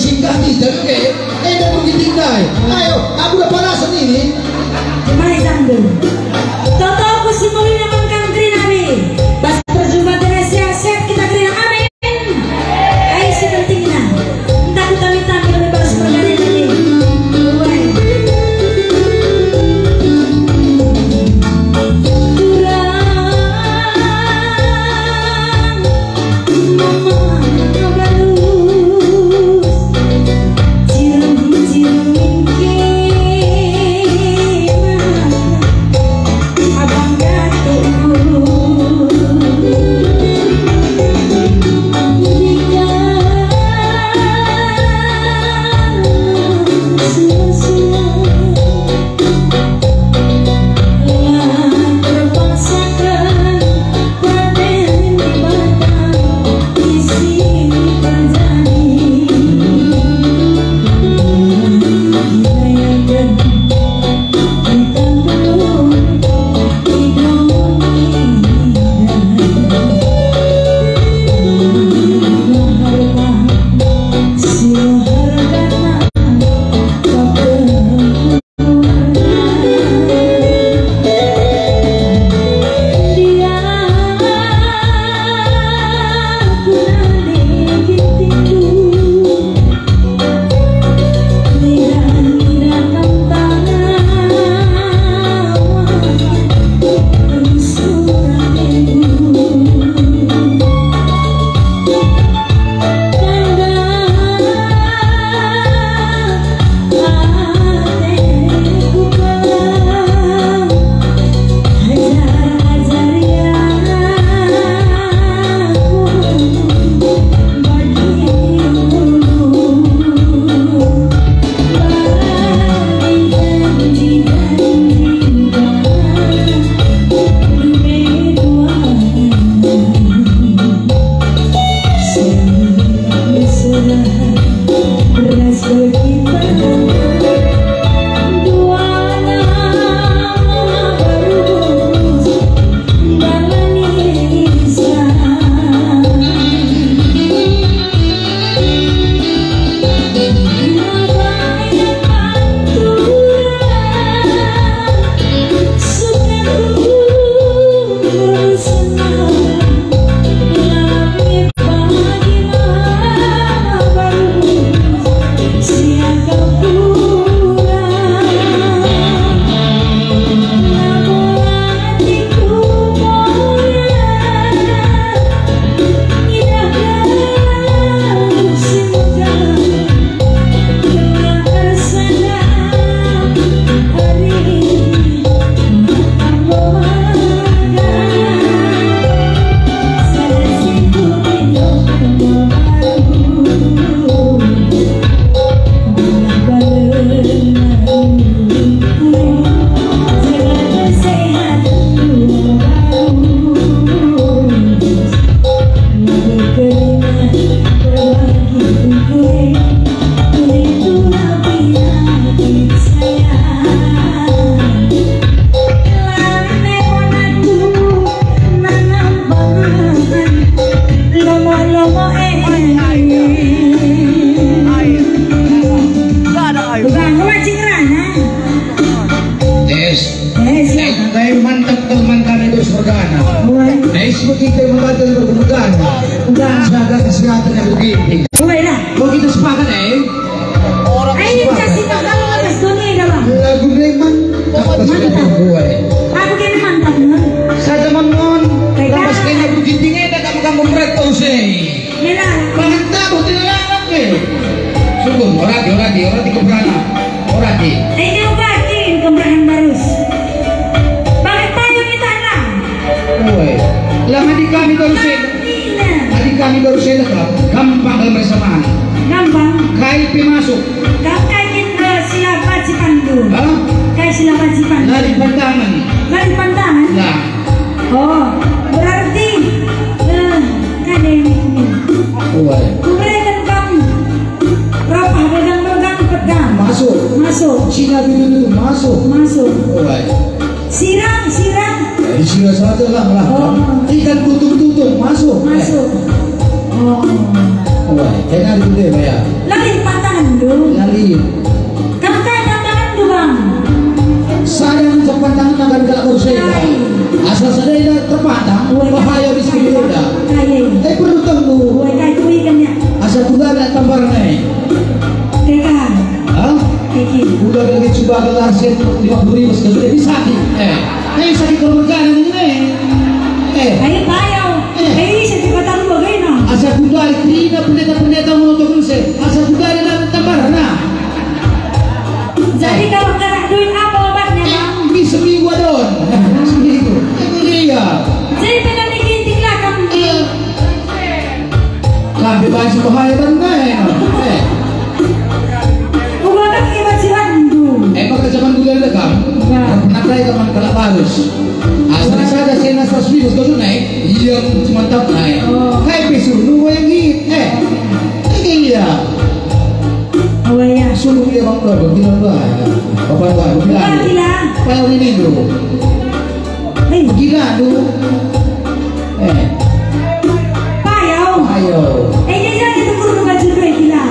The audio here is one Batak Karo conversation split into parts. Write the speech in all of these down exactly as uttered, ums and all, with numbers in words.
Singgah kita, oke? Enda mungkin tinggal. Ayo, aku udah panasan ini. Mai sambung. Toto ku si mulina mangkang kerinami. Pas perjumpaan dengan siap-siap kita kerina. Amin. Ai si pentingna. Entah ku tami-tami lebih bagus perkara ini. Uai. Kurang. Tes. Eh, siap. Eh, mantap teman kami terus bergana. Mulai. Eh, seperti kita membantu terus bergana. Udah. Jaga kesehatan yang begini. Mulai dah. Kok kita sepakat, eh? Ayo, kasih tahu atas dunia dah, Bang. Lagu memang atas dunia. Aku kena mantap, Bang. Saja memang. Baik, lapas kena begitu, dah kamu-kamu berat kau, sih. Mela. Pangan tabuh tidak larat, eh. Sungguh, orati, orati, orati keberana. Orati. Ini obatin kemerahan barus. Bagi payung kita lah. Oi. Lah, adi kami baru sena. Adi kami baru sena, Kak. Gampang dalam persamaan. Gampang. Kai pe masuk. Kau kai kin, eh, sila baci pandu. Hah? Kai sila baci pandu. Lari pantangan. Lari pantangan? Lah. Oh, berarti, eh, kan ini. Oi. Kubereken kam. Rapah begang-begang pegang. Masuk. Masuk. Cina biru itu masuk. Masuk. Oi. Sirang, sirang. Eh, sirang saja lah, lah. Oh. Ikan tutung-tutung masuk. Masuk. Oh. Oi, kena dulu deh, ya. Lah, Pantang makan kalak Porsche. Ai. Asa sada enda terpantang, bahaya di sini enda. Ai, ai. Eh, perlu tahu. Wah, kai tu ikan ya? Asa kuda ada tambar nai. Keka. Hah? Kiki. Udah lagi coba ke Larsen lima puluh ribu sudah, sudah bisa ki. Eh, eh, sakit kalau berjalan ini. Eh. Ayo, ayo. Eh. Eh, saya tiba tahu bagaimana. Asa kuda kerina pendeta-pendeta mau turun se. Asa kuda ada tambar nah. Jadi kalau nggak ada duit apa obatnya, Bang? Eh, di seminggu adon. Seminggu. Itu dia. Jadi pengen bikin di belakang. Eh. Kami baju bahaya dan lain. Eh. Uga kan ibaci randu. Eh, maka zaman dulu ada kam. Ya. Pernah ada teman kalak Barus. Asal saja saya nasa serius kau naik. Iya, mantap naik. Oh. Kai pe suruh nunggu yang git. Eh. Iya. Oh, iya. Suruh dia bang, bang, gila, bang. Bapak, bang, gila. Bang, gila. Bang, ini dulu. Eh. Gila, dulu. Eh. Payau. Payau. Eh, dia jadi tukur dua juta gila.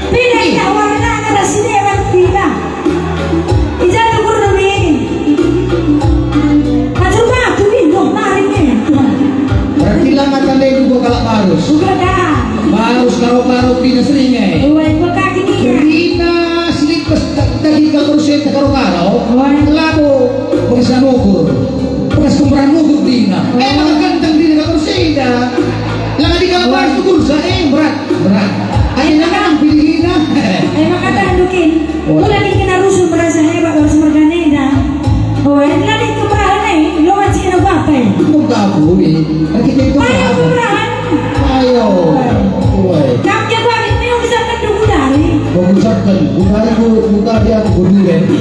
Beda, ih, kita warna, ada sini, orang gila. Ija tukur demi. Pacur batu, ih, loh, nari nih. Berarti lama tandai juga kalak Barus. Juga dah. Barus karo-karo kerina sering, eh. Uai, gua kaki nih. Kerina silit pes daging kalak Barus yang karo-karo. Uai. Labo, bekas nukur. Bekas kumparan nukur kerina. Eh, malah ganteng kerina kalak Barus enda. Lama di kalak Barus nukur, sa, eh, berat, berat. Ayo, jangan pilih kerina. Eh, maka tak dukin. Mulai kena rusuh merasa hebat harus mergana enda. Oh, eh, adi kemerahen e, lo mancing kena bapai. Buka bui. Kan kita itu payah apa? Kemerahen. Ayo. Woi. Kam jago angin ni bisa kendu gudari. Kau ucapkan, gudari ku, gudari aku gudari.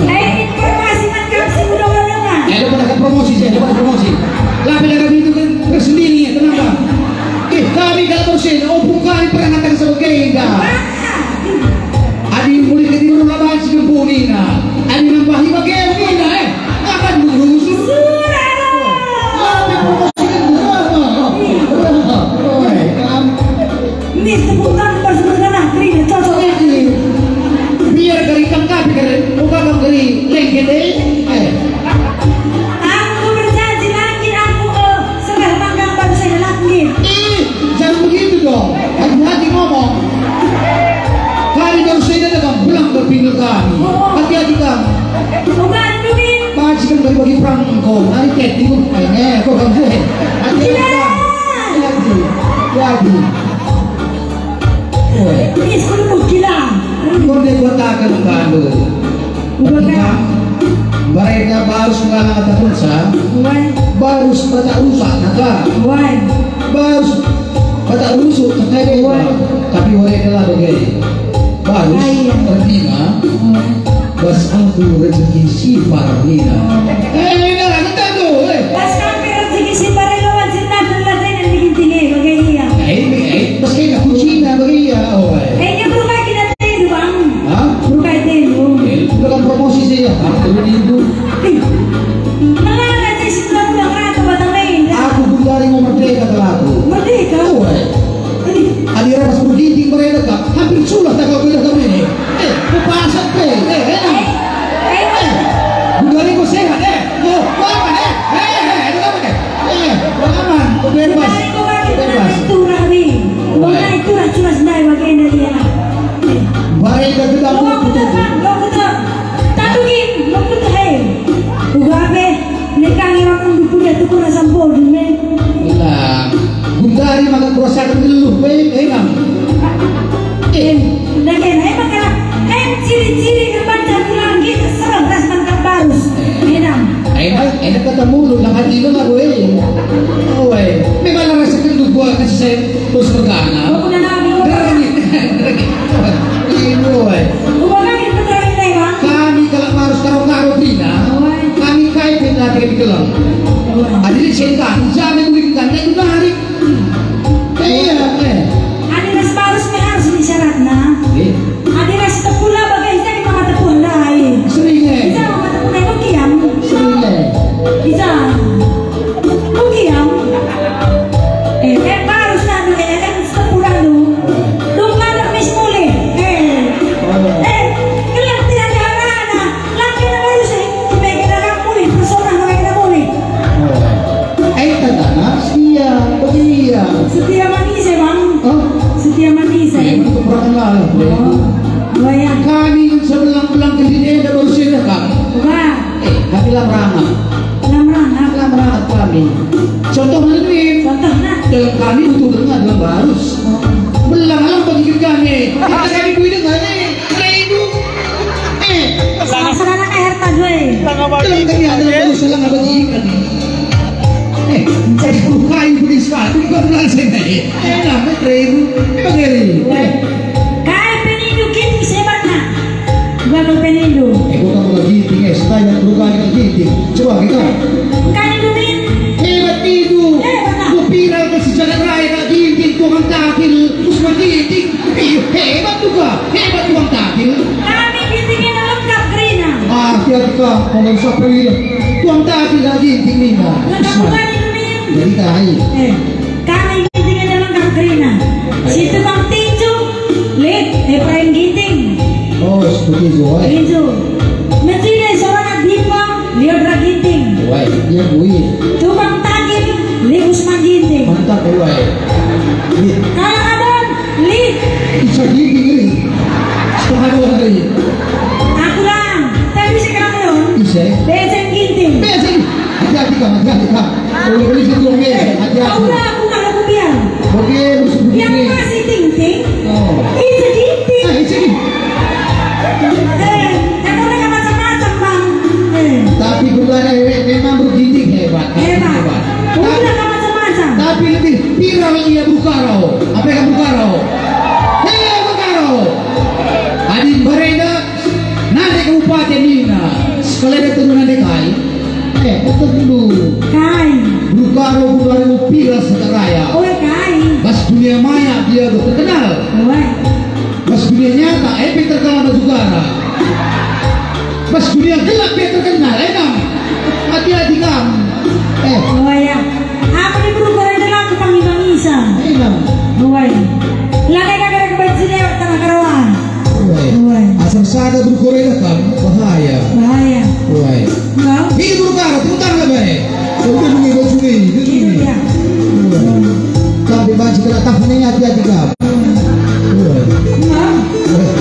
Eh, informasi man kam si udah udah dengar. Eh, dapat promosi saya, dapat promosi. Lah, beda kami itu kan tersendiri, tenang, Bang. Eh, kami dalam persen, oh, bukan pernah katakan sebagai dah. Adi mulih ke timur laban si gempu nina. Adi nambahi bage nina, eh. Akan merusuh. Tapi promosi kan berapa? Berapa? Oi, kam. Mis tepukan pas berkenah kerina cocok ini. Biar kari kam tapi kari, muka kam kari lengket, eh. Eh. Aku berjanji lagi aku, eh, Sembah panggang baru saya lelaki. Ih, jangan begitu dong. Hati-hati ngomong. Kami baru saya datang pulang ke pinggir kami. Oh. Hati-hati kamu. Bukan duit. Majikan bagi-bagi perangko. Mari, Ket, ikut. Eh, eh, kok kamu, eh. Hati-hati. Tidak. Hati-hati. Hati-hati. Woi. Ini sepuluh kilo. Enggo nde kuataken bandu. Enggo. Ketika mereka barus ngalangatakenca, woi, barus mata rusak naka. Woi. Barus mata rusak naka deba. Woi. Tapi mereka lah bage. Barus, ai, iya, ertina. Woi. Bas aku rejeki si parmina. Eh, enda, enda tu, eh. Bas kami rejeki si parmina, wan si nandun latenan bikin tine, bage ia. Eh, eh, bas kena kucina, bage ia, oh, eh. Eh, nya berukai kita tendu, Bang. Hah? Berukai tendu. Eh, bukan promosi saya, Bang, tendu minggu. Ih, melala je si pulang-pulang rata batang lain, dah. Aku gundari mau merdeka telah aku. Merdeka? Oh, eh. Adi ramas perginting mereka, hampir sulah tak kau bilang kami ini. Eh, kupasak pe. Eh, eh, eh. Eh, eh. Bukan kau sehat, eh. Oh, apa, eh? Eh, eh, eh, apa, eh? Eh, aman, bebas. Bukan kau pakai bebas. Turah, wi. Bukan turah, culas ndai, bagenda dia. Baik, dah kita. Oh, aku tak, Bang. Oh, aku tak. Tak begini, aku tak, hei. Uga pe. Nekangi orang ndu kuda tukur asam bodu, men. Lah, gundari maka kurasaken geluh, pe, enam. Eh, eh, dah kena, eh, maka, eh, ciri-ciri erbahanca ku langit, sereh ras man kap barus. Enam. Eh, eh, eh, kata mulu, lah hati lu lah, weh. Oh, weh. Memang lah rasaken lu gua kasih saya. Terus mergana. Aku udah nami. Gergi, gergi. Ini, woi. Uga kami betul ini, Bang. Kami kalak barus karo-karo kerina. Woi. Kami kai pe nanti kami gelang. Woi. Adi sengkang, jangan mungkin kan, kan menarik. Iya, eh. Adi ras barus me harus ni syaratna. Eh. Adi ras tepula bagai kita di mama tepuh ndai. Sering, eh. Kita mama tepuh ndai, kau kiam. Sering, eh. Kita. Kau kiam. Eh, eh, barus nanu, eh, eh, Sepulanu. Dung ladek mis mulih. Eh. Oh. Eh, kelak tidak ada anak-anak. Setia Manise, Bang. Oh. Setia Manise. Eh, itu pernah kenal, ya. Oh. Oh, ya. Kami sebelang-belang ke sini ada baru sini, Bang. Wah. Eh, kami lam rangap. Lam rangap. Lam rangap kami. Contohna nih. Contohna. Dalam kami butuh dengar dalam barus. Oh. Belang lam bagi kami. Kita kami kui dengar nih. Rindu. Eh. Salah-salah air tadi. Dalam kami ada baru salah bagi kami. Eh, saya bukai beri sepatu, bukan belang saya naik. Eh, namanya rindu. Bagi rindu. Eh. Kai penindu Ginting sebatna? Gua kal penindu. Eh, gua kan bukan Ginting, eh, sebenarnya bukan Ginting. Coba kita. Engkai nindu min? Hebat nindu. Hebat lah. Gua viral ke sejagat raya, Kak Ginting, tukang takil, Usman Ginting. Ih, hebat juga. Hebat tukang takil. Kami Ginting enda lengkap kerina. Ah, hati-hati kau, kau nggak usah pergi dah. Tukang takil, Kak Ginting, Nina. Lengkap Usman. Bukan nindu min? Jadi kai? Eh, kami Ginting enda lengkap kerina. Si tukang tinju, Lit, Efraim Ginting. Oh, seperti itu, eh. Tinju. Mecile seorang Dipa, Leodra Ginting. Wai, dia bui. Tukang takil, Li Usman Ginting. Mantap, wai. Iya. Kalau ada, Li. Bisa Ginting, Li. Setengah dua hari. Aku lang, tapi sekarang belum. Bisa, eh? Becek Ginting. Becek. Hati-hati, Kang, hati-hati, Kang. Kalau polisi tuang, eh, hati-hati. Kau udah aku kalau aku biar. Oke, musuh Yang begini. Masih ting-ting. Oh. Itu Ginting. Ah, itu Ginting. Eh, kan mereka macam-macam, Bang. Eh. Tapi gulanya, eh, memang Bro Ginting hebat. Hebat. Hebat. Udah kan macam-macam. Tapi lebih viral ia Bro Karo. Apa yang Bro Karo? Hei, Bro Karo. Adi mbarenda, nande kabupaten nina, sekalian turun nande kai. Eh, betul dulu. Kai. Bro Karo, Bro Karo, pira sekaraya. Oh, kai. Bas dunia maya dia udah terkenal. Oh, eh. Bas dunia nyata, eh, pe terkenal bas ugara. Bas dunia gelap, pe terkenal, eh, Nang. Hati-hati, Kang. Eh. Oh, ya. Apa ni Bro Karo, enda laku pangi bangisa? Eh, Nang. Oh, eh. Lakai kagak ada kebajikan lewat tanah karawan. Wai. Wai. Asal sada Bro Karo enda kan bahaya. Bahaya. Wai. Enggak. Ini Bro Karo, tepuk tangan lah, baik. Udah nunggu baju ni, dia nunggu. Iya. Wai. Sampai baju kena tahan ni, hati-hati kau. Wai. Enggak. Wai.